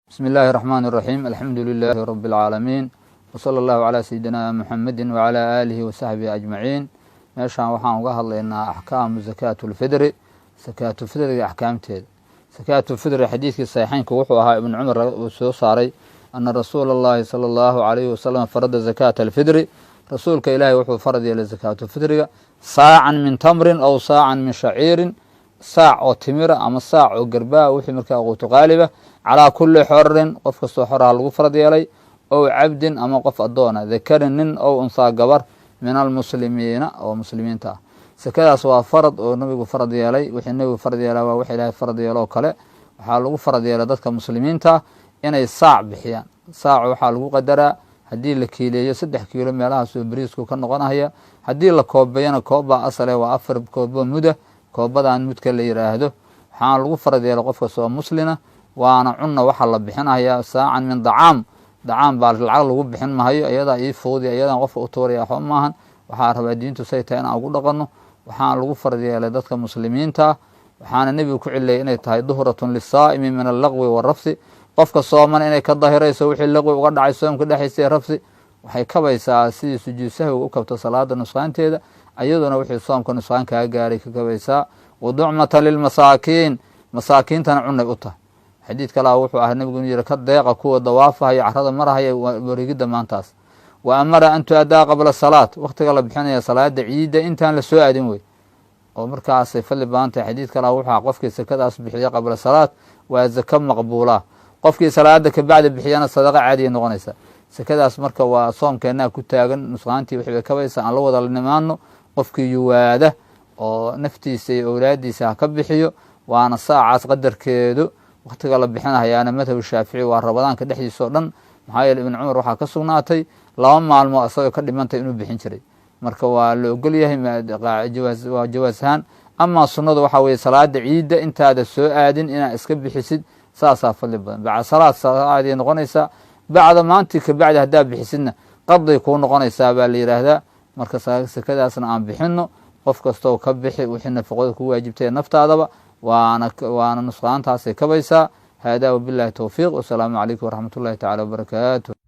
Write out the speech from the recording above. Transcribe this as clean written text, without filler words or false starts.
Bismi illaahi raxmaan iraxiim. Alxamdu lilaahi rabi alcaalamiin, wsala allahu calaa sayidina muxamedi wacalaa aalihi wasaxbihi ajmaciin. Meeshaan waxaan uga hadlaynaa axkaamu zakaatulfidri, sakaatulfidriga axkaamteeda. Sakaatulfidri xadiidkii saxiixeynku wuxuu ahaa, Ibnu Cumar uu soo saaray, ana rasuula allahi sala allahu calayhi wasalam farada zakaata alfidri. Rasuulka Ilaahay wuxuu farad yeelay zakaatulfidriga saacan min tamrin aw saacan min shaciirin, saac oo timira ama saac oo garbaa, wixii markaa quutu qaaliba, calaa kulli xorin, qof kastoo xoraha lagu farad yeelay, ow cabdin, ama qof addoona, dakarin nin, ow unsaa gabar, min almuslimiina, oo muslimiinta ah. Sakadaas waa farad oo nabigu farad yeelay. Wixii nebigu farad yeelaa waa wix Ilaahay farad yeelo oo kale. Waxaa lagu farad yeelay dadka muslimiinta inay saac bixiyaan. Saac waxaa lagu qadaraa, haddii la kiileeyo, 3 kiilo meelahaasoo beriisku ka noqonaya. Haddii la koobeeyana, koobbaa asale, waa 4 koobo muda, koobadan mudka la yiraahdo. Waxaana lagu farad yeelay qof kastoo muslina, waana cunna waxaa la bixinaya, saacan min dacaam. Dacaam baa lacag lagu bixin mahayo, iyadaa ii fuudi, iyadan qofka u tuuraya waxba maahan. Waxaa rabaa diintu say tahay inaan ugu dhaqanno. Waxaana lagu farad yeelay dadka muslimiinta. Waxaana nebigu ku cileeyay inay tahay duhratun lisaa'imi min allaqwi warafsi, qofka sooman inay ka dahirayso wixii laqwi uga dhacay soomka dhexaysa ee rafsi. Waxay kabaysaa sidii sujuud sahwiga u kabto salaada nusqaanteeda, iyaduna wixii soomka nusqaan kaga gaaray ka kabaysaa. Wa ducmatan lilmasaakiin, masaakiintana cunay u tahay. Xadiid kalaa wuxuu ahaa nebigu inuu yihi: "Ka deeqa kuwa dawaafahaya, carada marahaya, wareegidda maantaas." Wa amara an tu-adaa qabla salaat, waktiga la bixinaya salaada ciidda intaan la soo aadin wey, oo markaasay fadli badan tahay. Xadiid kalaa wuxuu aha: qofkii sakadaas bixiya qabla salaat waa zako maqbuula, qofkii salaada kabacdi bixiyana sadaqa caadiya noqonaysa. Sakadaas marka waa soomkeenaa ku taagan, nusqaantii wixii bay kabaysa. Aan la wada nimaano, qofkii yuwaada oo naftiisa iyo owlaadiisa ha ka bixiyo, waana saacaas qadarkeedu. Waktiga la bixinahayaana madhab Shaafici waa Ramadaanka dhexdiisa oo dhan. Maxaa yeele, Ibn Cumar waxaa ka sugnaatay 2 maalmoo isagoo ka dhimantay inuu bixin jiray. Marka waa la ogol yahay, waa jawaas ahaan. Amaa sunnadu waxaa weye salaada ciidda intaada soo aadin inaad iska bixisid, saasaa fadli badan. Bacda salaad saaday noqonaysaa, bacda maantii kabacdi haddaa bixisidna qaday kuu noqonaysaa baa la yidhaahdaa. Marka sakadaasna aan bixino, qof kastoo ka bixi wixii nafaqada ku waajibtay naftaadaba, waana nusqaantaasay kabaysaa. Haadaa wabillahi towfiiq, wasalaamu calaykum waraxmat ullahi tacala wabarakaatu.